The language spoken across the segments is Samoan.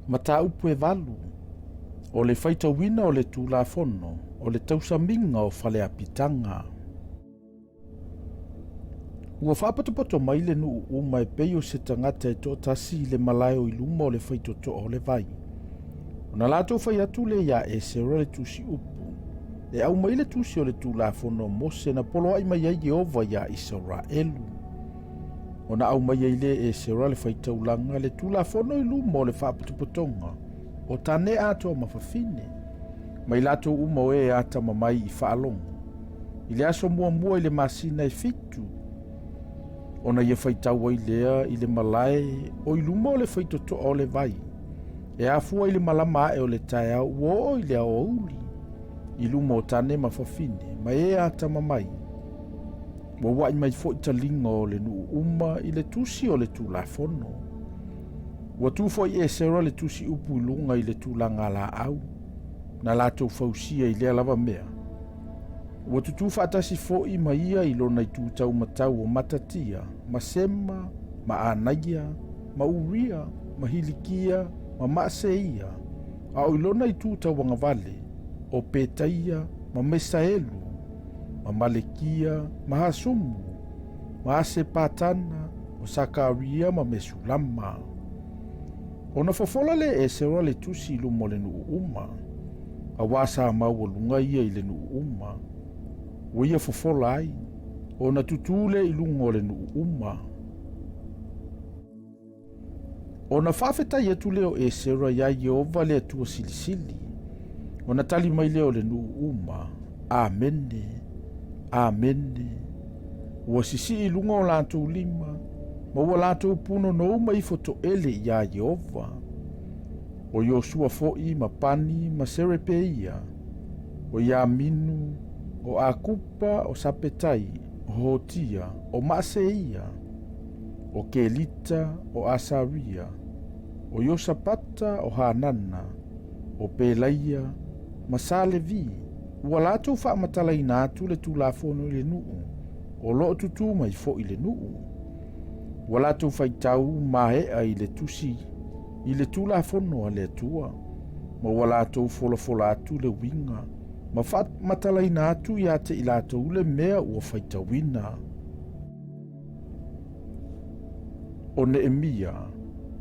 Mataupu e valu, o le faitauina o le Tulafono o le Tausamiga o Faleapitaga. Ua faapotopoto mai le nuu uma e pei o se tagata e toatasi i le malae o i luma o le faitotoa o le vai. Ona latou fai atu lea iā Esera le tusi upu, e aumai le tusi o le Tulafono a Mose na poloai mai ai Ieova iā Isaraelu. Ona aumai ai lea e Esera le faitaulaga le Tulafono i luma o le faapotopotoga o tane atoa ma fafine, ma i latou uma o e atamamai i faalogo, i le aso muamua i le masina e fitu, ona ia faitau ai lea i le malae o i luma o le faitotoa o le vai, e afua i le malama ae o le taeao ua oo i le aoauli, i luma o tane ma fafine, ma e atamamai. Ua ua'i mai foi taliga o le nuu uma i le tusi o le Tulafono. Ua tu foi Esera le tusi upu i luga i le tulaga laau, na latou fausia i lea lava mea. Ua tutū faatasi foi ma ia i lona itu taumatau o Matatia, ma Sema, ma Anaia, ma Uria, ma Hilikia, ma Maaseia, a o i lona itu tauagavale, o Petaia ma Mesaelu, ma Malekia, ma Hasumu, ma Asepatana, o Sakaria ma Mesulama. Ona fofola lea e Esera le tusi i luma o le nuu uma, auā sa maualuga ia i le nuu uma, ua ia fofola ai, ona tutū lea i luga o le nuu uma. Ona faafetai atu lea o Esera iā Ieova le Atua Silisili, ona tali mai lea o le nuu uma, Amene, Amene. Ua sisii i luga o latou lima, ma ua latou pūnono uma ifo toele iā Ieova. O Iosua foi ma Pani ma Serepeia, o Iaminu, o Akupa, o Sapetai, o Hotia, o Maaseia, o Kelita, o Asaria, o Iosapata, o Hanana, o Pelaia, ma Sa Levi, ua latou faamatalaina atu le Tulafono i le nuu, o lo o tutū mai foi le nuu. Ua latou faitau maea i le tusi i le Tulafono a le Atua, ma ua latou folafola atu le uiga ma faamatalaina atu ia te i latou le mea ua faitauina. O Neemia,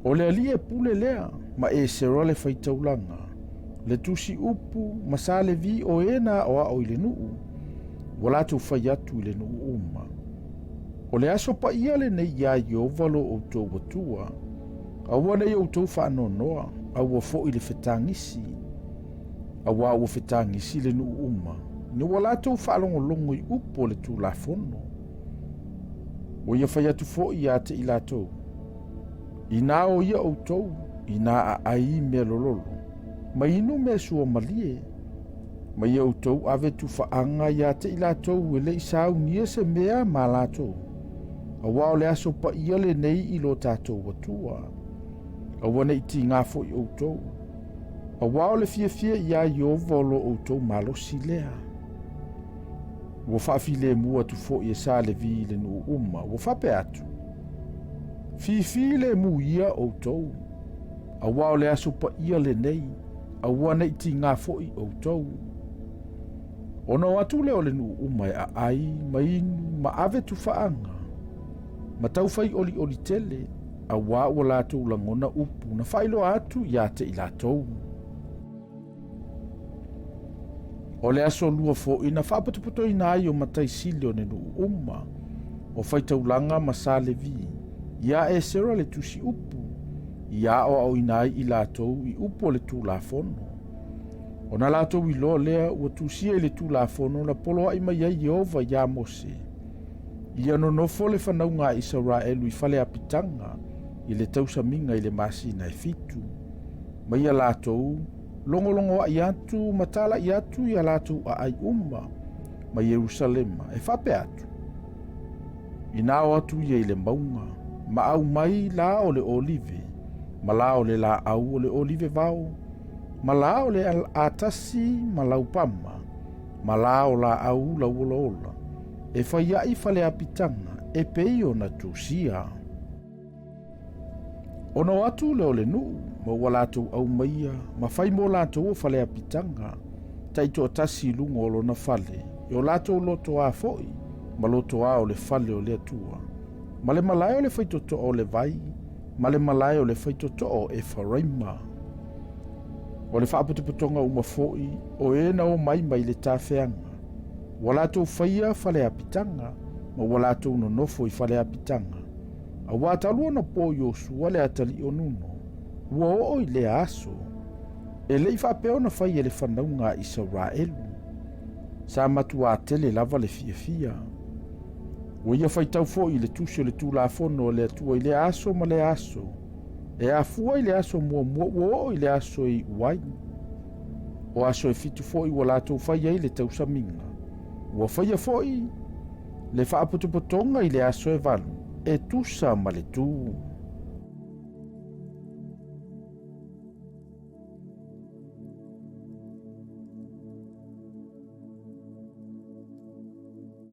o le alii e pule lea, ma Esera le faitaulaga, le tusi upu ma Sa Levi o e na aoao i le nuu, ua latou fai atu i le nuu uma. O le aso paia lenei iā Ieova lo outou Atua, aua nei outou faanoanoa, aua foi le fetagisi, auā ua fetagisi le nuu uma, ina ua latou faalogologo i upu o le Tulafono. Ua ia fai atu foi ia te i latou, Inā o ia outou, inā aʻai mea lololo, ma inu mea sua malie, ma ia outou ave tufaaga ia te i latou e le i saunia se mea ma latou, auā o le aso paia lenei i lo tatou Atua. Aua ne i tigā foi outou, auā o le fiafia iā Ieova o lo outou malosi lea. Ua faafilemu atu foi e Sa Levi i le nuu uma, ua faapea atu, Fifilemu ia outou, auā o le aso paia lenei, aua ne i tigā foi outou. Ona o atu lea o le nuu uma e aai ma inu ma ave tufaaga, ma taufai olioli tele, auā ua latou lagona upu na faailoa atu ia te i latou. O le aso lua foi na faapotopotoina ai o matai sili o le nuu uma, o faitaulaga ma Sa Levi, iā Esera le tusi upu, i aoaoina ai i latou i upu o le Tulafono. Ona latou iloa lea ua tusia i le Tulafono na poloai mai ai Ieova iā Mose, ia nonofo le fanauga a Isaraelu i fale apitaga i le tausamiga i le masina e fitu. Ma ia latou logologoaʻi atu ma talaʻi atu i a latou aai uma ma Ierusalema, e faapea atu, Inā o atu ia i le mauga, ma aumai lā o le olive, ma lā o le lāʻau o le olive vao, ma lā o le atasi ma laupama, ma lā o lāʻau lauolaola, e fai aʻi fale apitaga e pei ona tusia. Ona o atu lea o le nuu, ma ua latou aumaia ma fai mo latou o faleapitaga, taitoatasi i luga o lona fale, i o latou lotoā foi, ma lotoā o le fale o le Atua, ma le malae o le faitotoa o le vai, ma le malae o le faitotoa o Efaraima. O le faapotopotoga uma foi o e na omai mai le tafeaga, ua latou faia faleapitaga, ma ua latou nonofo i faleapitaga, auā talu ona po Iosua le atalii o Nuno, ua oo i lea aso, e le i faapea ona fai e le fanauga a Isaraelu. Sa matuā tele lava le fiafia. Ua ia faitau foi i le tusi o le Tulafono a le Atua i lea aso ma lea aso, e afua i le aso muamua ua oo i le aso e iu ai. O aso e fitu foi ua latou fai ai le tausamiga. Ua faia foi le faapotopotoga i le aso e valu, e tusa ma le tu.